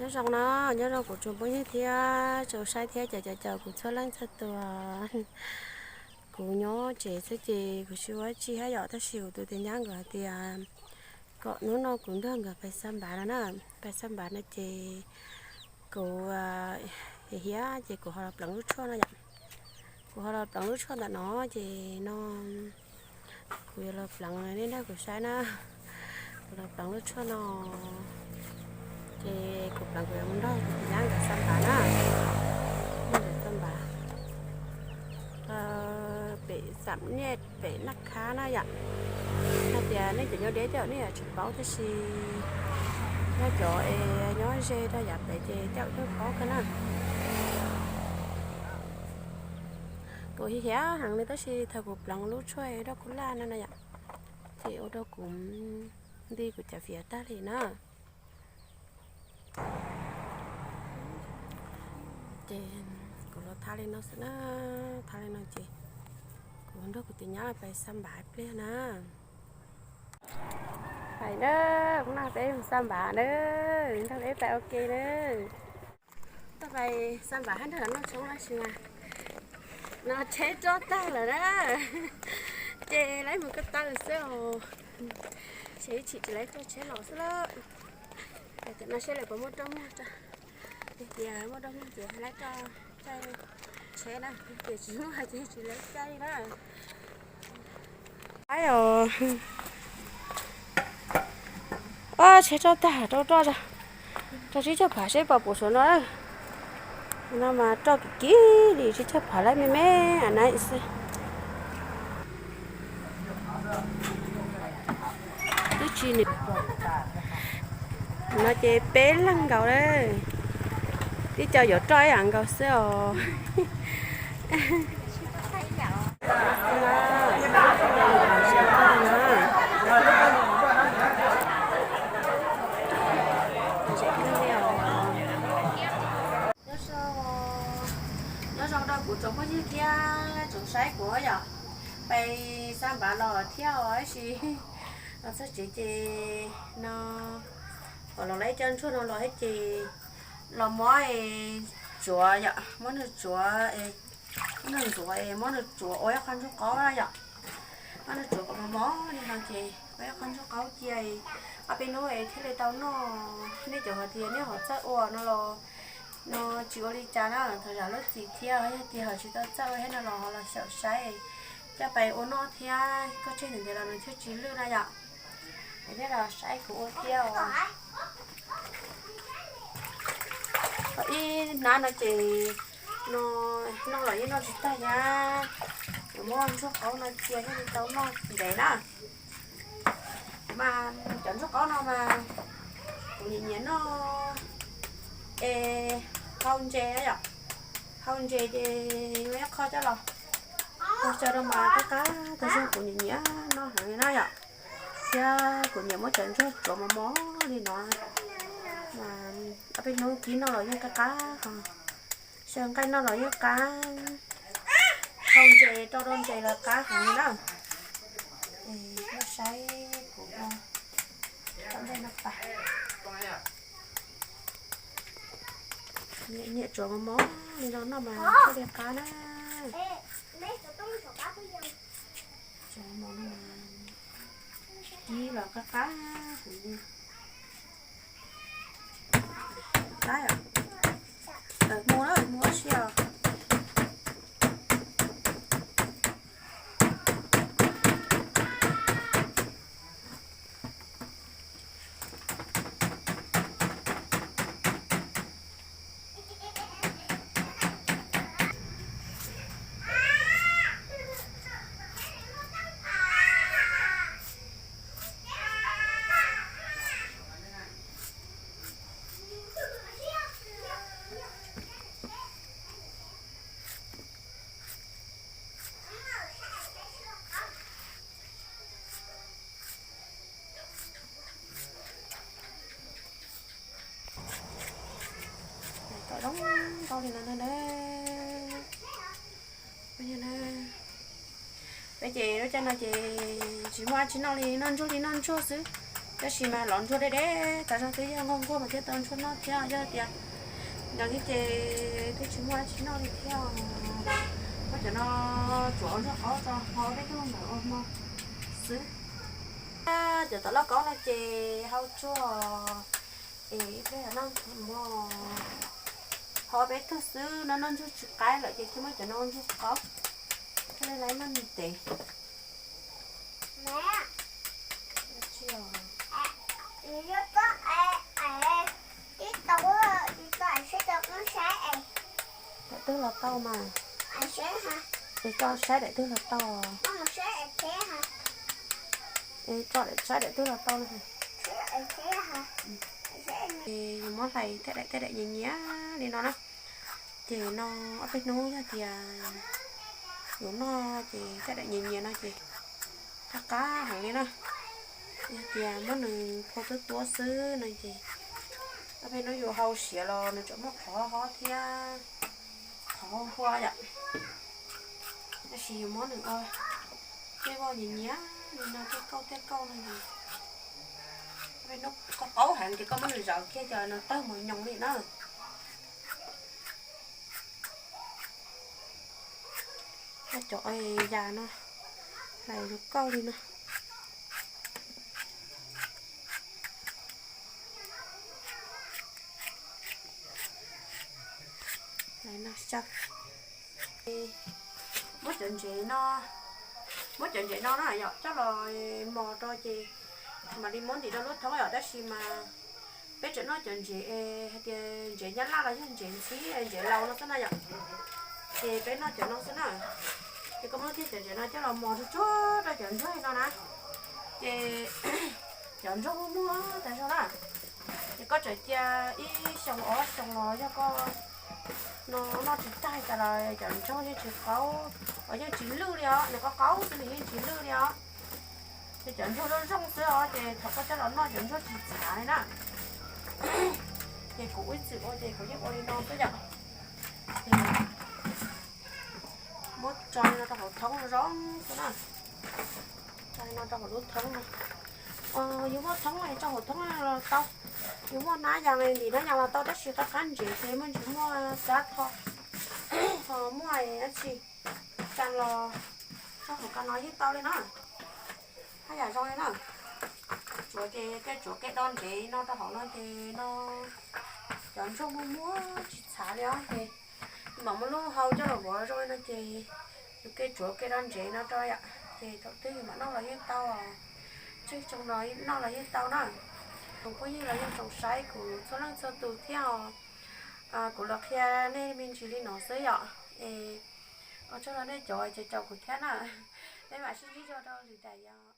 Zoo no, nyob zoo kuv tsoom phooj ywg thiab tsoom saib thiab cov cov caum kuv txhua leej txhua tus. Kuv nyob tsev xwb ces kuv tsis ua tsi hab yom, tab sis kuv tus tias nyab nkawd hais tias kom hnub no kuv nrog nkawd pais xa npav no na, pais xa npav no ces kuv hiav ces kuv ho los pleev lub tshuaj no yom. Kuv ho los pleev lub tshuaj ntawm no ces no kuv yuav los pleev nej nrog kuv saib na. Kuv los pleev lub tshuaj no ces kuv pleev kuv yuav mus nrog kuv tus nyab nkawd xa npav na. Nkawd xa npav pem Xam Niaj pem Naj Khab na yom. Hais tias nej cov nyob deb tej zaum nej yuav tsis paub tab sis nej cov es nyob ze rau yav pem ces tej zaum nej paub kawg na. Kuv hiav heev li tab sis thaum kuv pleev lub tshuaj doj kuj laj no na yom, ces ua rau kuv nti kuv cov fiav tag li na. Ces kuv los thab li no xwb na, thab li no ces kuv nrog kuv tus nyab pais xa npav ib pliag na. Pais na, hnub no peb mus xa npav na, nrog peb pais ua ke na. Tuaj pais xa npav hab nrog lawv noj tshoob tab sis mas no tsheb roj tag lawm na, ces lawv mus ko taw xwb os. Ces ib chim ces lawv coj tsheb los xwb lawm. Tam no seb lawv puas muaj roj muag, tias muaj roj muag ces lawv coj caij tsheb na, tias tsis muaj ces tsis lawv caij na. Aib os, tsheb roj tag rau roj, rau tsib caug phav seb puas pum saum no. No mas roj kim kim li, tsib caug phav lawm me me a na xwb. Twb tsis nws no ces peb leeg nkaus lawm, tib co yuav roj ib yam nkaus xwb os. Nyob zoo rau kuv tsoom phooj ywg thiab tsoom saib kuv yom. Pais xa npav los thiab os, tab sis los txog tsev ces no, kom los lawv ib co ntsuag no los thiab ces los muab tsuav yom, muab nws tsuav, muab nws ntxuav, muab nws tsuav ua ib qho ntsuag qaub na yom. Muab nws tsuav kom mos mos li no ces ua ib qho ntsuag qaub cia, ob peb hnub thiaj li tau noj. Nej cov hais tias nej ho txawj ua no los no tsis ua li cas na, thov zam lub txim thiab, yog tias ho tsis tau txawj ua thiab no los ho los xyaum saib, coj pais ua noj thiab, koj tseg ntawd los nws thiaj tsis lwj na yom. Thiab los saib kuv ua thiab os. Ib hnab no ces no noj los yeej noj tsis tag thiab, yuav muab ntsuag qaub no cia thiaj li tau noj ntev na. Mas cov ntsuag qaub no mas kuv nyiam nyiam noj es hau ntses yom, hau ntses ces yuav ib qho coj los, qho xyaw rau mas qab qab tas zog, kuv nyiam nyiam noj heev li na yom. Thiab kuv nyiam muab cov ntsuag tsuav mos mos li no, ob peb hnub kib noj los yeej qab qab, xyaw nqaij noj los yeej qab, hau ntses rau rau ntses los qab heev li na. Es nej saib kuv ua cov ntsuag no pas, nyiam tsuav mos mos li no noj mas thiaj li qab na. Tsuav mos mos no mas kib los qab qab heev li. Qab, mus na, mus ua si os. Kom zoo nkauj li no na. Peb ces lub caij no ces tsis muaj dab tsi noj li, noj ntsuag li noj ntsuag xwb. Tab sis mas lov ntsuag deb deb tas zog, twb yog nquag nquag mas thiaj tau ntsuag noj thiab. Yog tias nyob li ces twb tsis muaj dab tsi noj li thiab. Muab cov no tsuav ua ntsuag qaub tso, ho peb tug ntawd ua hmo xwb. Cov tom lauj kaub no ces hau tsuag es ib pliag no mus ho peb tug xwb no, noj ntsuag tsis qaib lawm ces thiaj muab cov no ua ntsuag qaub thiaj li noj ntev. Daim twg los tau mas, es tso saib daim twg los tau. Es tso saib daim twg los tau no. Es yus muab hlais tej daim tej daim nyias nyias li no na. Ces no ob peb hnub yog tias yuav noj ces tej daim nyias nyias no ces qab qab heev li na. Yog tias muab nws phau tuab tuab xwb no ces ob peb hnub yus hau siav los nws tseem muaj qhov hob thiab qhov hua yom. Tab sis yus muab nws ua tej voj nyias nyias li no, tej kauj tej kauj no ces ob peb hnub qaub qaub heev ces koj muab nws zawv kiag cov no tawg mus nyoos li na. Cov yas no hlais zoo kauj li no. Muab cov ntsev no, muab cov ntsev no na yom, coj los mos rau ces mam li muab ntim rau lub thoob yom. Tab sis mas peb tseem noj cov ntsev hais tias ntsev nyab laj los yog ntsev ntxhib, ntsev laus no xwb na yom. Ces peb noj cov no xwb na. Ces koj muab kiag cov ntsev no coj los mos tsuag tsuag rau cov ntsuag no na. Ces cov ntsuag muaj muaj tas zog na. Ces koj tseem cia ib xyoos ob xyoos los yog koj no noj tsis tag tas los cov ntsuag yeej tsis qaub, yeej tsis lwj li os, nws qaub qaub xwb nws yeej tsis lwj li os. Ces cov ntsuag zoo zoo xwb os, ces thaum koj coj los noj cov ntsuag tsis txhav li na. Ces kuv ib txwm ua ces kuv yeej ua li no xwb yom. Muab tso li no rau hauv thoob zoo xwb na. Tso li no rau hauv lub thoob no. Yus muaj thoob los tso hauv thoob los tau. Yus muaj hnab yas ntim hnab yas los tau, tab sis qab qab ntsev ces muaj ntsis muaj xav tho, ho muaj dab tsi cas los tso hauv ko no yeej tau li na. Haj yam zoo li na. Tsuav ces tej tsuav kev do ntsev no rau hauv no ces no cov ntsuag muaj muaj tsis txhav li os ces mam muab lub hau coj los vuav zoo li no ces yus kev tsuav kev do ntsev no rau yom, ces thaum twg yus mam noj los yeej tau, tseg tsoo no noj los yeej tau na. Tsoom phooj ywg los yeej tsoom saib kuv txhua leej txhua tus thiab os. Kuv los qhia nej me ntsis li no xwb yom. Es ua tsaug rau nej cov caum kuv thiab na. Peb mam sib ntsib dua rau lwm daim yom.